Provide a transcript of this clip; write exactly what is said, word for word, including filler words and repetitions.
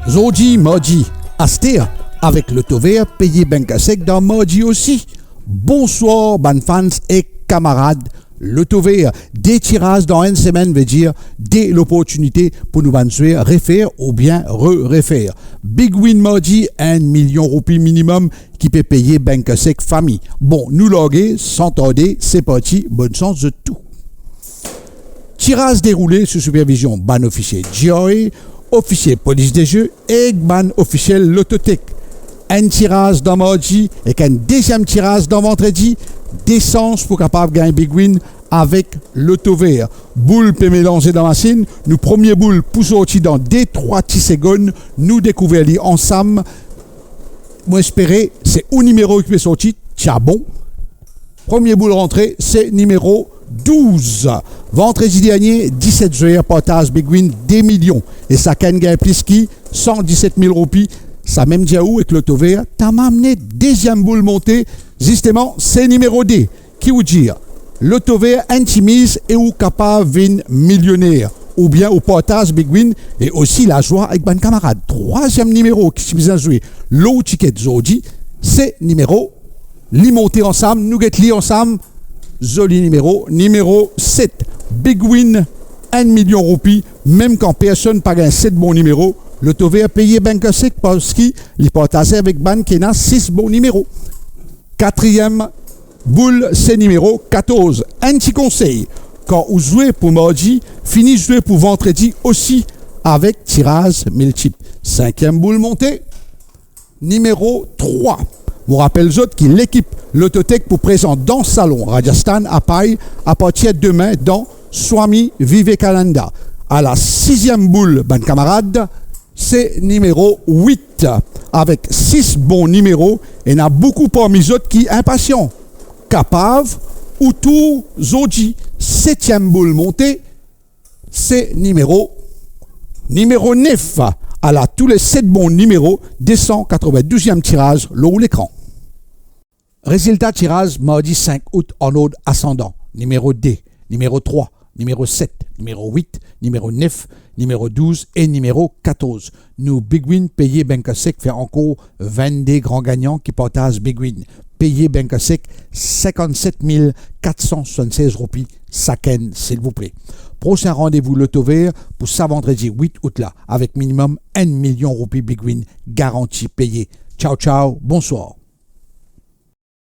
Zordi mardi, aster avek Lotover peye bank sek dan mardi osi. Bonswar bann fans ek kamarad Lotover. De tiraz dan enn semenn vedir de loportinite pou nou bann swer refer oubien re-refer. Big Win mardi, enn milion roupi minimem ki pe peye bank sek fami. Bon, nou large san tarde, se parti, bonn sans zot tou. Tiraz deroule sou sipervizion bann ofisie G R A, ofisie polis de ze ek bann ofisiel Lototek. Enn tiraz dan mardi ek enn deziem tiraz dan vandredi, de sans pou kapav gagn Big Win avek Lotover. Boul pe melanze dan masinn, nou premie boul pou sorti dan de trwa ti segonn, nou dekouver li ansam. Mo espere se ou nimero ki pe sorti, ti a bon. Premie boul rantre, se nimero douz. Vandredi dernie, diset zwer partaz Big Win de milion e sakenn gagn plis ki san diset mil roupi. Samem dir ou ek Lotover, ta amenn deziem boul monte, zisteman, se nimero de. Ki ou dir, Lotover enn ti miz e ou kapav vinn milioner, oubien ou partaz Big Win e osi lazwa ek bann kamarad. Trwaziem nimero ki ti bizin zwe lor ou tiket zordi, se nimero, li monte ansam, nou get li ansam. Zoli nimero, nimero set. Big Win, enn milion roupi, mem kan personn pa gagn set bon nimero, Lotover peye bank sek parski li partaze avek bann ki ena sis bon nimero. Katriem boul, se nimero katorz. Enn ti konsey, kan ou zwe pou mardi, fini zwe pou vandredi osi avek tiraz miltip. Sinkiem boul monte, nimero trwa. Mo rapel zot ki lekip Lototek pou prezan dan salon Rajasthan a Pai apartir demin dan Swami Vivekananda. Ala siziem boul, bann kamarad, se nimero wit. Avek sis bon nimero, ena boukou parmi zot ki inpasian. Kapav ou tour zordi. Setiem boul monte, se nimero, nimero nef. Ala tou le set bon nimero, de san katrovin-douziem tiraz lor ou lekran. Rezilta tiraz mardi sink out an ord asandan: nimero de, nimero trwa, nimero set, nimero wit, nimero nef, nimero douz e nimero katorz. Nou Big Win peye bank sek fer ankor vennde gran gagnan ki partaz Big Win. Peye bank sek sinkannset mil kat san swasannsez roupi sakenn, silvouple. Prosin randevou Lotover pou sa vandredi wit out la, avek minimem enn milion roupi Big Win garanti peye. Tchao, tchao, bonswar.